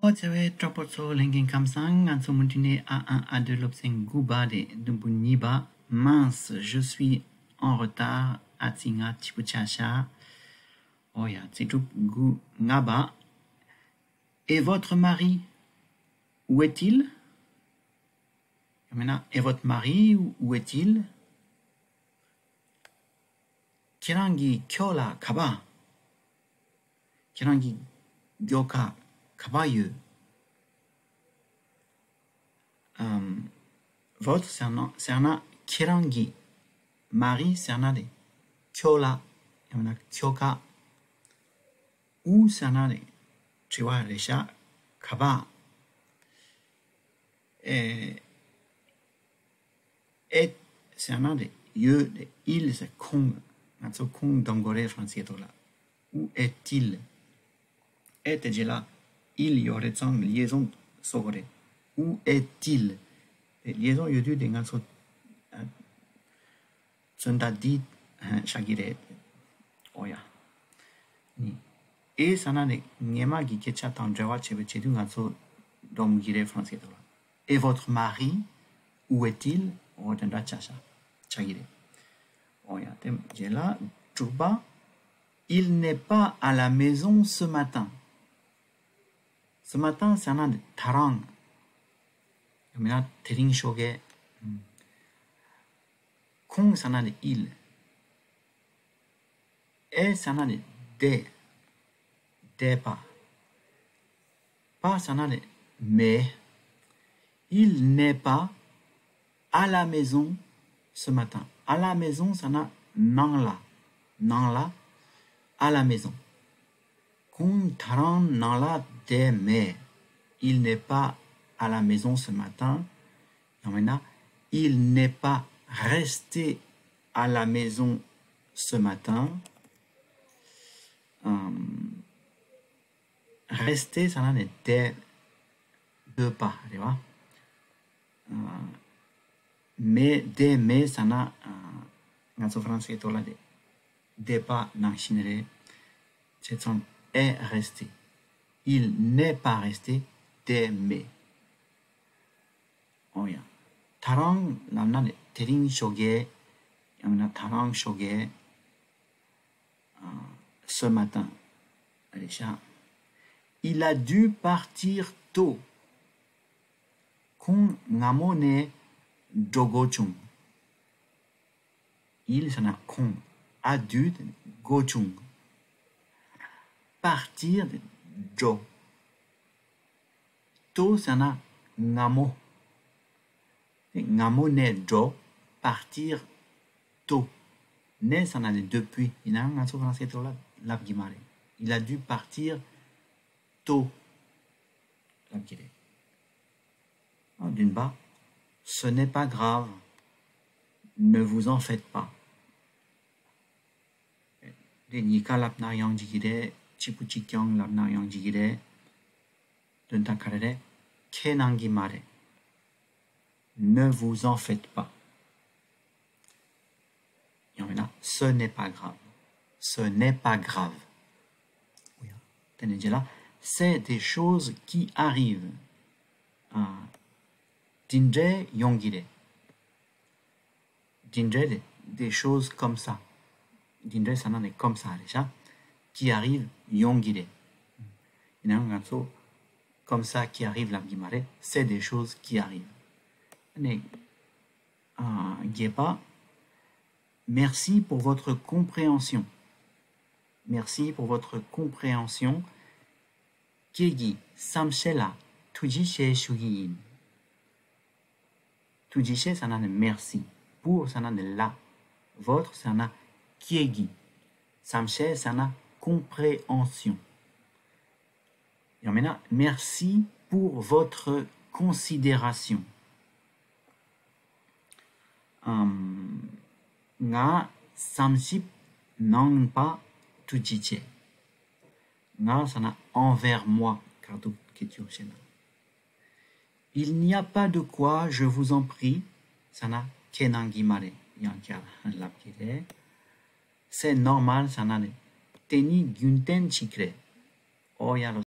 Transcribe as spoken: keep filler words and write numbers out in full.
ཨོ་ཚེ་བའི་གྲོགས་པོ་ཚོ་ལྷན་རྒྱས་ཁམས་བཟང་། ང་ཚོ་མུ་མཐུད་ནས་ཨ་ཨན་ཨ་དུ་སློབ་ཚན་དགུ་པ་དེ་དུམ་བུ་གཉིས་པ། Mince, je suis en retard. ཨ་ཙི་ང་འཕྱི་པོ་ཆགས་ཤག་ཨོ་ཡ། ཚིག་གྲུབ་དགུ་ལྔ་པ། Et votre mari, où est-il? ཡང་མིན་ན། Et votre mari, où est-il? ཁྱེད་རང་གི་ཁྱོ་ལགས་ག་པར། ཁྱེད་རང་གི་མགྱོགས་ཁ་ག་པར་ཡོད། ཨམ། votre ཟེར་ན་ཟེར་ན་ཁྱེད་རང་གི། mari ཟེར་ན་དེ་ཁྱོ་ལགས། ཡང་མིན་ན་ཁྱོ་ག། où ཟེར་ན་དེ་དྲི་བ་རེད་ཤག་ག་པར། ཨེ། est ཟེར་ན་དེ་ཡོད་དེ། il ཟེར་ཁོང་། ང་ཚོ་ཁོང་འདོན་དགོས་རེད་ཧྥ་རན་སིའི་ཐོག་ལ། Où est-il? est དེ་རྗེས་ལ་il ཡོད་རེད་ཙང་liaison བཟོ་དགོས་རེད། Où est-il? དེ་liaison ཡོད་དུས་དེ་ང་ཚོ་ཨ། མཚོན་རྟགས་འདི་ཨ་བཞག་གི་རེད། ཨོ་ཡ། ནི། et ཟེར་ན་ནི་སྔོན་མ་གི་སྐད་ཆ་དང་འབྲེལ་བ་བྱེད་པའི་ཆེད་དུ་ང་ཚོ་འདོན་གྱི་རེད་ཧྥ་རན་སིའི་ཐོག་ལ། Et votre mari, où est-il? ཨོ་དེ་འདྲ་ཆགས་ཤག་ཆགས་ཀྱི་རེད། ཨོ་ཡ། དེ་རྗེས་ལ་དྲུག་པ། Il n'est pas à la maison ce matin. Ce matin ཟེར་ན་ནི་ད་རང་། ཡང་མིན་ན་དེ་རིང་ཞོགས་ཀས། ཁོང་ཟེར་ན་ནི་il། est ཟེར་ན་ནི་དེ། དེ་པ། pas ཟེར་ན་ནི་མེད། Il n'est pas à la maison ce matin. À la maison ཟེར་ན་ནང་ལ། ནང་ལ། À la maison. ཁོང་ད་རང་ནང་ལ་བསྡད་མེད། Il n'est pas à la maison ce matin. ཡང་མིན་ན། Il n'est pas resté à la maison ce matin. ཨམ། rester ཟེར་ན་ནི་བསྡད། སྡོད་པ་རེད་བ། ཨ། མེད། བསྡད་མེད་ཟེར་ན། ཨ། ང་ཚོ་ཧྥ་རན་སིའི་ཐོག་ལ་དེ་བསྡད་པ་ནང་བཞིན་རེད། བྱས་ཙང་est resté. Il n'est pas resté. བསྡད་མེད། ཨོ་ཡ། ད་རང་ལབ་ན་ནི་དེ་རིང་ཞོགས་ཀས། ཡང་མིན་ན་ད་རང་ཞོགས་ཀས། ཨ། ce matin རེད་ཤག Il a dû partir tôt. ཁོང་སྔ་མོ་ནས་འགྲོ་དགོས་བྱུང་། il ཟེར་ན་ཁོང་། a dû དགོས་བྱུང་། partir འགྲོ། tôt ཟེར་ན་སྔ་མོ། སྔ་མོ་ནས་འགྲོ། partir tôt. ནས་ཟེར་ན་ནི་depuis ཡིན་ནའང་ང་ཚོ་ཧྥ་རན་སིའི་ཐོག་ལ་ལབ་གི་མ་རེད། Il a dû partir tôt ལབ་ཀྱི་རེད། ཨ། བདུན་པ། Ce n'est pas grave. Ne vous en faites pas. དེ་གཉིས་ཀ་ལབ་ན་ཡང་འགྲིག་གི་རེད། གཅིག་པུ་གཅིག་རྐྱང་ལབ་ན་ཡང་འགྲིག་གི་རེད། དོན་དག་ག་རེ་རེད། ཁྱེད་གནང་གི་མ་རེད། Ne vous en faites pas. ཡང་མིན་ན། ce n'est pas grave. Ce n'est pas grave. དེ་ནས་རྗེས་ལ། C'est des choses qui arrivent. ཨ། དེ་འདྲའི་ཡོང་གི་རེད། དེ་འདྲའི་རེད། Des choses comme ça. དེ་འདྲའི་ཟེར་ན་ནི་comme ça རེད་ཤག Qui arrivent ཡོང་གི་རེད། ཡིན་ནའང་ང་ཚོ་comme ça qui arrive ལབ་ཀྱི་མ་རེད། C'est des choses qui arrivent. ཨ་ནི། ཨ། བརྒྱད་པ། Merci pour votre compréhension. Merci pour votre compréhension. ཁྱེད་ཀྱི་བསམ་ཤེས་ལ་ཐུགས་རྗེ་ཆེ་ཞུ་གི་ཡིན། ཐུགས་རྗེ་ཆེ་ཟེར་ན་ནི་merci. Pour ཟེར་ན་ནི་ལ། votre ཟེར་ན་ཁྱེད་ཀྱི། བསམ་ཤེས་ཟེར་ན་compréhension. ཡང་མིན་ན། Merci pour votre considération. ཨམ། ང་བསམ་ཞིབ་གནང་པ་ཐུགས་རྗེ་ཆེ། ང་ཟེར་ན་envers moi ག་དུ་ཁྱེད་ཚོས་བཤད་ན། Il n'y a pas de quoi, je vous en prie. ཟེར་ན་ཁྱེད་གནང་གི་མ་རེད། ཡང་བསྐྱར་ལབ་ཀྱི་རེད། C'est normal ཟེར་ན་ནི་དེ་ནི་རྒྱུན་ལྡན་ཞིག་རེད། ཨོ་ཡ་ལོ།